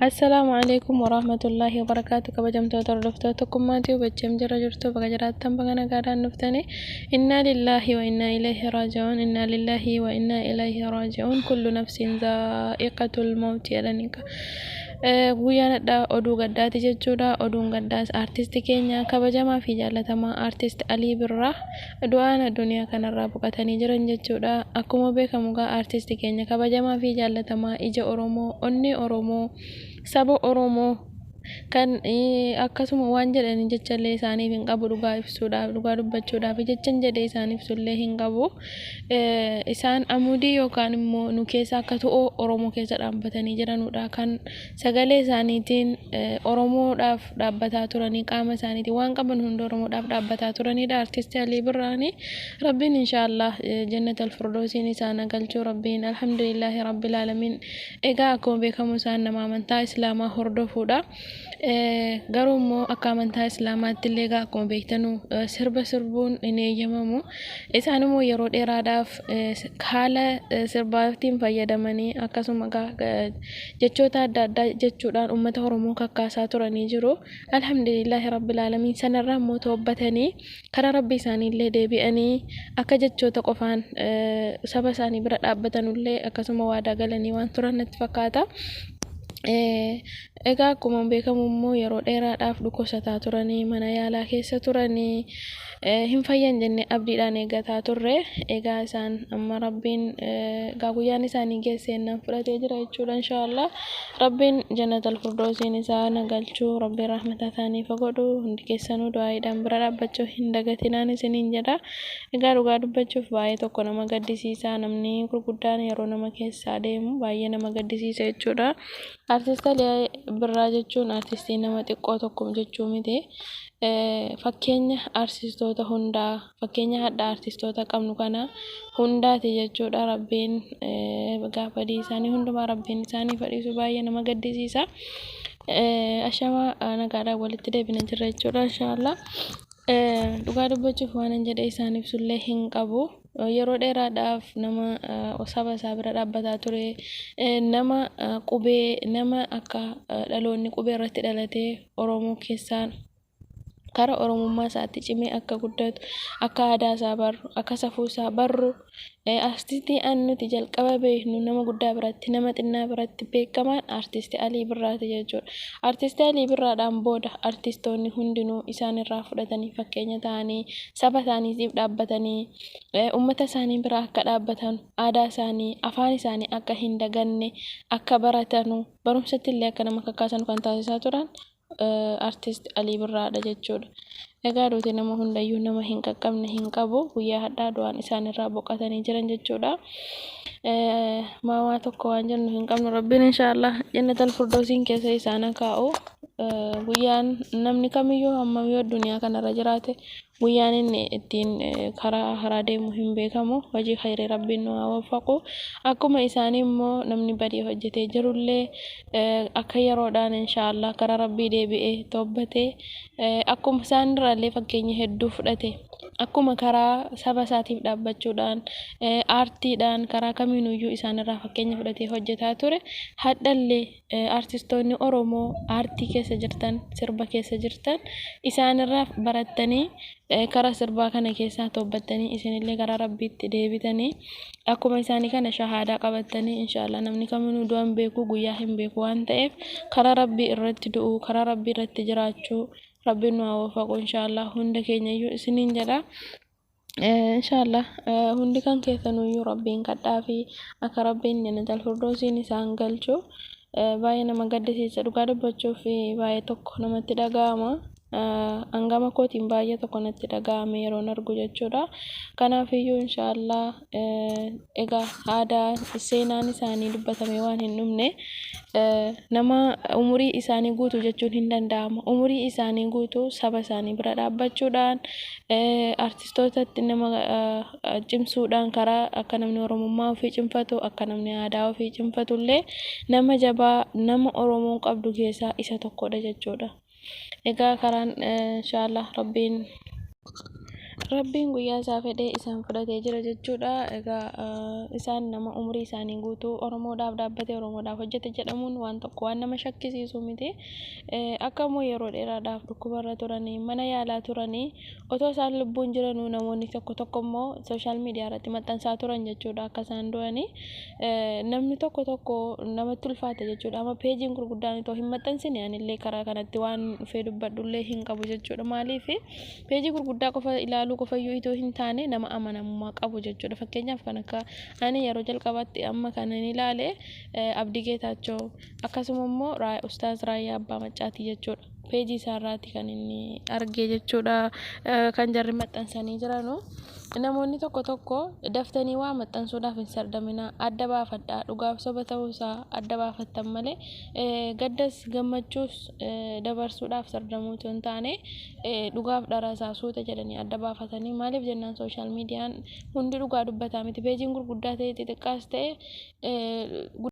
Assalaamu Aleeykum Warahmatullaahi Wabarakaatu Kabajamtoota hordoftoota Tokkummaa Tube HM jira jirtu baga jiraattan baga nagaadhaan dhuftani. Innaa lillaahi wa innaa ilayhi raaji'uun, innaa lillaahi wa innaa ilayhi raaji'uun, kullu nafsin zaa'iqatul mawti jedhani. Guyyaan hadhaa oduu gaddaati jechuudha. Oduun gaddaas aartisti keenya kabajamaa fi jaallatamaa Aartist Alii Birraa du'aan addunyaa kanarraa boqatanii jiran jechuudha. Akkuma beekamu egaa aartisti keenya kabajamaa fi jaallatamaa ija Oromoo, onnee Oromoo, saba Oromoo kan akkasuma waan jedhanii jechallee isaaniif hin qabu. Dhugaa ibsuudhaaf, dhugaa dubbachuudhaaf jechan jedhee isaan ibsullee hin qabu. Isaan amudii yookaan immoo nu keessa akka tu'oo Oromoo keessa dhaabbatanii jiranudha. Kan sagalee isaaniitiin Oromoodhaaf dhaabbataa turanii, qaama isaaniitiin waan qaban hunda Oromoodhaaf dhaabbataa turanidha. Artisti Alii Birraani Rabbiin inshaallah jannat alfirdoosiin isaan galchuu Rabbiin, alhamdulillaahi rabbil aalamiin. Egaa akkuma beekamu isaan nama amantaa Islaamaa hordofuudha. Garuu immoo akka amantaa Islaamaatti illee egaa akkuma beektanu sirba sirbuun hin eeyyamamu. Isaan immoo yeroo dheeraadhaaf haala sirbaatiin fayyadamanii akkasuma jechoota adda addaa jechuudhaan uummata Oromoo kakkaasaa turanii jiru. Alhamdulillaahi rabbil aalamiin, sanarraa immoo toobbatanii karaa rabbii isaaniillee deebi'anii akka jechoota qofaan saba isaanii bira dhaabbatanullee akkasuma waadaa galanii waan turan natti fakkaata. Egaa akkuma beekamu immoo yeroo dheeraadhaaf dhukkubsataa turanii, mana yaalaa keessa turanii, hin fayyan jennee abdiidhaan eeggataa turre. Egaa isaan amma Rabbiin egaa guyyaan isaanii geessee fudhatee jira jechuudha inshaallah. Rabbiin jannatal firdoosiin isaan galchuu, Rabbiin rahmata isaaniif godhu. Hundi keessanuu du'aayiidhaan bira dhaabbachuu hin dagatinaan isiniin jedha. Egaa dhugaa dubbachuuf baay'ee tokko nama gaddisiisa. Namni gurguddaan yeroo nama keessaa deemu baay'ee nama gaddisiisa jechuudha. Artist Alii Birraa jechuun artistii nama xiqqoo tokko jechuu miti. Fakkeenya artistoota hundaa, fakkeenya hadha artistoota qabnu kana hundaati jechuudha. Rabbiin gaafa isaanii hundumaa Rabbiin isaanii fadhiisu, baay'ee nama gaddisiisa. Ashama, nagaadhaan walitti deebina jirra jechuudha inshaallah. Dhugaa dubbachuuf waan hin jedhee isaan ibsullee hin qabu. Yeroo dheeraadhaaf nama saba isaa bira dhaabbataa ture, nama qubee, nama akka dhaloonni qubee irratti dhalatee Oromoo keessaan kara Oromummaa isaatti cimee akka guddatu, akka aadaa isaa barru, akka safuu isaa barru, artistii an nuti jalqaba beeknu, nama guddaa biratti, nama xinnaa biratti beekamaan Artisti Alii Birraati jechuudha. Artisti Alii Birraadhaan booda artistoonni hundinuu isaan irraa fudhatanii fakkeenya ta'anii saba isaaniitiif dhaabbatanii uummata isaanii bira akka dhaabbatan, aadaa isaanii, afaan isaanii akka hin daganne akka baratanu, barumsatti illee akka nama kakkaasan kan taasisaa turan Artist Alii Birraadha jechuudha. Egaa duuti nama hundayyuu nama hin qaqqabne hin qabu. Guyyaa hadhaa du'aan isaan irraa boqotanii jiran jechuudha. Maamaa tokko waan jennu hin qabnu. Rabbiin inshaallah jannatal firdoosiin keessa isaan kaa'u. Guyyaan namni kamiyyuu hammam yoo addunyaa kanarra jiraate guyyaan inni ittiin karaa haraa deemu hin beekamu. Hojii khayrii Rabbiin nu haa waffaqu. Akkuma isaanii immoo namni badii hojjetee jirullee akka yeroodhaan inshaallah karaa Rabbii deebi'ee toobbatee, akkuma isaan irraallee fakkeenya hedduu fudhate, akkuma karaa saba isaatiif dhaabbachuudhaan aartiidhaan karaa kamiinuyyuu isaan irraa fakkeenya fudhatee hojjetaa ture, hadhallee artistoonni Oromoo aartii keessa jirtan, sirba keessa jirtan, isaanirraa barattanii karaa sirbaa kana keessaa toobbattanii isinillee karaa Rabbiitti deebitanii akkuma isaanii kana shahaadaa qabattanii inshaallah. Namni kaminuu du'a hin beeku, guyyaa hin beeku waan ta'eef karaa Rabbii irratti du'uu, karaa Rabbii irratti jiraachuu Rabbiin nu haa waffaqu inshaallah hunda keenyayyuu isiniin jedha. Inshaallah hundi kan keessanuyyuu Rabbiin kadhaa fi akka Rabbiin jannatal firdoosiin isaan galchu. Baay'ee nama gaddisiisa, dhugaa dubbachuuf baay'ee tokko namatti dhaga'ama. Hangama kootiin baay'ee tokko natti dhaga'ame yeroon argu jechuudha. Kanaafiyyuu inshaallah egaa aadaa seenaan isaanii dubbatamee waan hin dhumne, nama umurii isaanii guutuu jechuun hin danda'ama. Umurii isaanii guutuu saba isaanii bira dhaabbachuudhaan, artistootatti nama cimsuudhaan, karaa akka namni Oromummaa ofii cimfatu, akka namni aadaa ofii cimfatu illee nama jabaa nama Oromoon qabdu keessaa isa tokkodha jechuudha. Egaa karaan inshaallah Rabbiin Rabbiin guyyaa isaa fedhee isaan fudhatee jira jechuudha. Egaa isaan nama umurii isaanii guutuu Oromoodhaaf dhaabbate, Oromoodhaaf hojjete jedhamuun waan tokko waan nama shakkisiisu miti. Akka immoo yeroo dheeraadhaaf dhukkubarra turanii, mana yaalaa turanii, otoo isaan lubbuun jiranuu namoonni tokko tokko immoo sooshaal miidiyaa irratti maxxansaa turan jechuudha akka isaan du'anii. Namni tokko tokko namatti ulfaata jechuudha. Amma peejiin gurguddaan otoo hin maxxansine anillee karaa kanatti waan dhufee dubbadhullee hin qabu jechuudha. Maaliif, peejii gurguddaa qofa ilaaluu qofayyuu itoo hin taane nama amanamummaa qabu jechuudha. Fakkeenyaaf, kan akka ani yeroo jalqabaatti amma kan inni ilaale Abdii Geetaachoo, akkasuma immoo Ustaaz Raayyaa Abbaa Maccaatii jechuudha. Peejii isaarraati kan inni argee jechuudha, kan jarri maxxansanii jiranu. Namoonni tokko tokko daftanii waa maxxansuudhaaf hin sardaminaa, adda baafadhaa. Dhugaaf soba ta'uusaa adda baafattan malee gaddas gammachuus dabarsuudhaaf sardamuu otoo hin taane, dhugaaf dhara isaa suuta jedhanii adda baafatanii. Maaliif jennaan, sooshaal miidiyaan hundi dhugaa dubbataa miti. Peejiin gurguddaa ta'e, xixiqqaas ta'e.